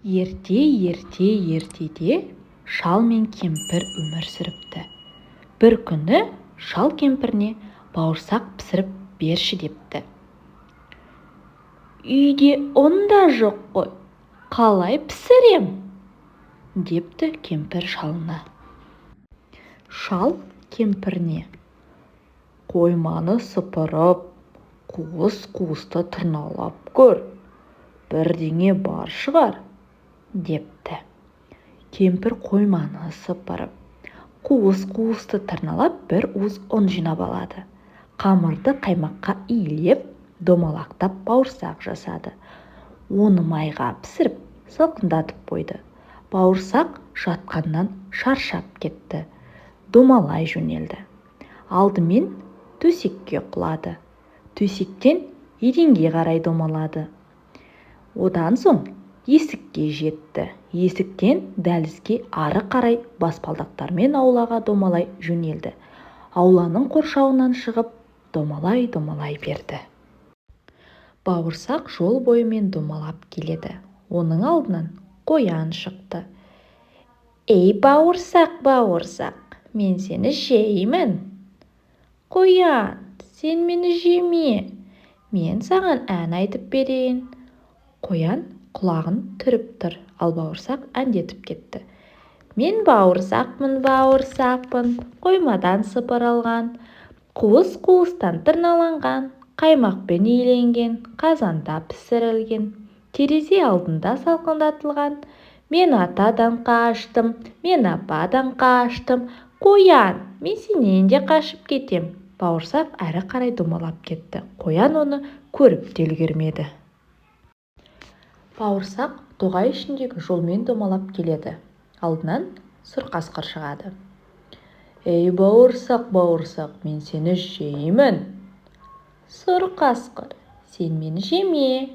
Ерте-ерте ертеде шал мен кемпір өмір сүріпті. Бір күні шал кемпіріне: «Бауырсақ пісіріп берші», – депті. «Үйде ұн да жоқ қой, қалай пісірем?» – депті кемпір шалына. Шал кемпіріне: «Қойманы сыпырып, қуыс-қуысты тырналап көр, бірдеңе бар шығар», – депті. Кемпір қойманы сыпырып, қуыс-қуысты тырналап, бір уыс ұн жинап алады. Қамырды қаймаққа илеп, домалақтап бауырсақ жасады. Оны майға пісіріп, салқындатып қойды. Бауырсақ жатқаннан шаршап кетті, домалай жөнелді. Алдымен төсекке құлады, төсектен еденге қарай домалады. Одан соң есікке жетті, есіктен дәлізге, ары қарай баспалдақтармен аулаға домалай жөнелді. Ауланың қоршауынан шығып, домалай-домалай берді. Бауырсақ жол бойымен домалап келеді. Оның алдынан қоян шықты. «Ей, бауырсақ, бауырсақ, мен сені жеймін!» «Қоян, сен мені жеме, мен саған ән айтып берейін». Қоян құлағын түріп тұр, ал бауырсақ әндетіп кетті: «Мен бауырсақпын, бауырсақпын, қоймадан сыпырылған, қуыс-қуыстан тырналанған, қаймақпен иленген, қазанда пісірілген, терезе алдында салқындатылған. Мен атадан қаштым, мен ападан қаштым, қоян, мен сенен де қашып кетем». Бауырсақ әрі қарай домалап кетті. Қоян оны көріп те үлгермеді. Бауырсақ тоғай ішіндегі жолмен домалап келеді. Алдынан сұр қасқыр шығады. «Ей, бауырсақ, бауырсақ, мен сені жеймін!» «Сұр қасқыр, сен мені жеме,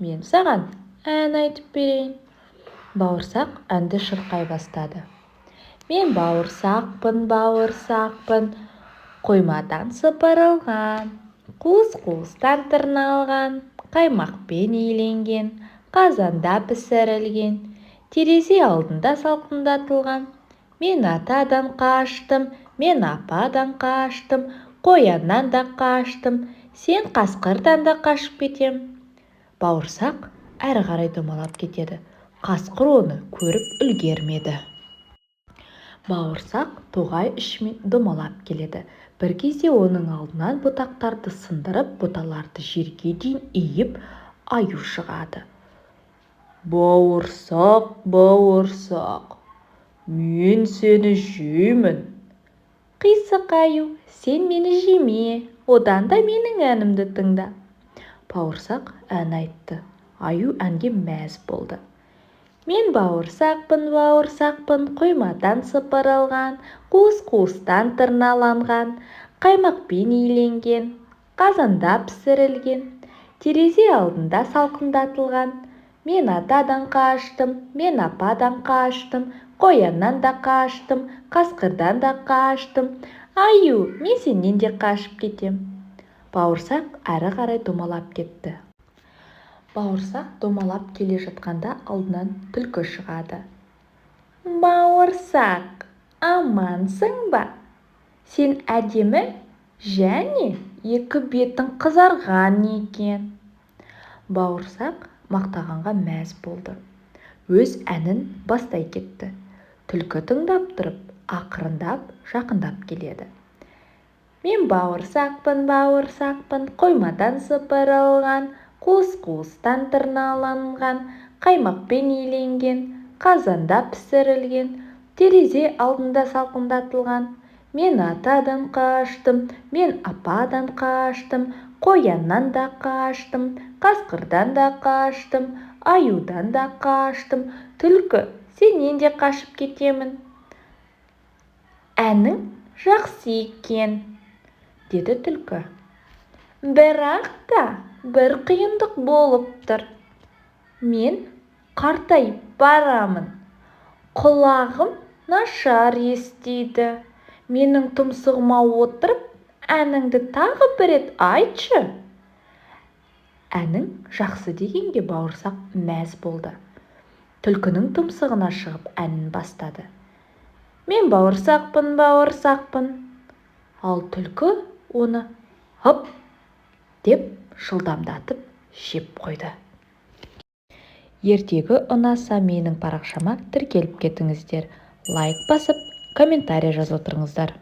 мен саған ән айтып берейін». Бауырсақ әнді шырқай бастады: «Мен бауырсақпын, бауырсақпын, қоймадан сыпырылған, қуыс-қуыстан тырналған, қаймақпен иленген, қазанда пісірілген, терезе алдында салқындатылған. Мен атадан қаштым, мен ападан қаштым, қояннан да қаштым, сен қасқырдан да қашып кетем». Бауырсақ әрі қарай домалап кетеді. Қасқыр оны көріп үлгермеді. Бауырсақ тоғай ішімен домалап келеді. Бір кезде оның алдынан бұтақтарды сындырып, бұталарды жерге дейін иіп, аю шығады. «Бауырсақ, бауырсақ, мен сені жеймін!» «Қисық аю, сен мені жеме, одан да менің әнімді тыңда». Бауырсақ ән айтты. Аю әнге мәз болды: «Мен бауырсақпын, бауырсақпын, қоймадан сыпырылған, қуыс-қуыстан тырналанған, қаймақпен иленген, қазанда пісірілген, терезе алдында салқындатылған. Мен атадан қаштым, мен ападан қаштым, қояннан да қаштым, қасқырдан да қаштым. Аю, мен сенен де қашып кетем». Бауырсақ әрі қарай домалап кетті. Бауырсақ домалап келе жатқанда алдынан түлкі шығады. «Бауырсақ, амансың ба? Сен әдемі және екі бетің қызарған екен». Бауырсақ мақтағанға мәз болды, өз әнін бастай кетті. Түлкі тыңдап тұрып, ақырындап жақындап келеді. «Мен бауырсақпын, бауырсақпын, қоймадан сыпырылған, қуыс-қуыстан тырналанған, қаймақпен иленген, қазанда пісірілген, терезе алдында салқындатылған. Мен атадан қаштым, мен ападан қаштым, қояннан да қаштым, қасқырдан да қаштым, аюдан да қаштым. Түлкі, сенен де қашып кетемін». «Әнің жақсы екен, – деді түлкі. – Бірақ та бір қиындық болып тұр. Мен қартайып барамын, құлағым нашар естиді. Менің тұмсығыма отырып, әніңді тағы бір рет айтшы». Әнің жақсы дегенге бауырсақ мәз болды. Түлкінің тұмсығына шығып, әнін бастады: «Мен бауырсақпын, бауырсақпын!» Ал түлкі оны «Һып!» деп жылдамдатып жеп қойды. Ертегі ұнаса, менің парақшама тіркеліп кетіңіздер, лайк басып, комментарий жазып отырыңыздар.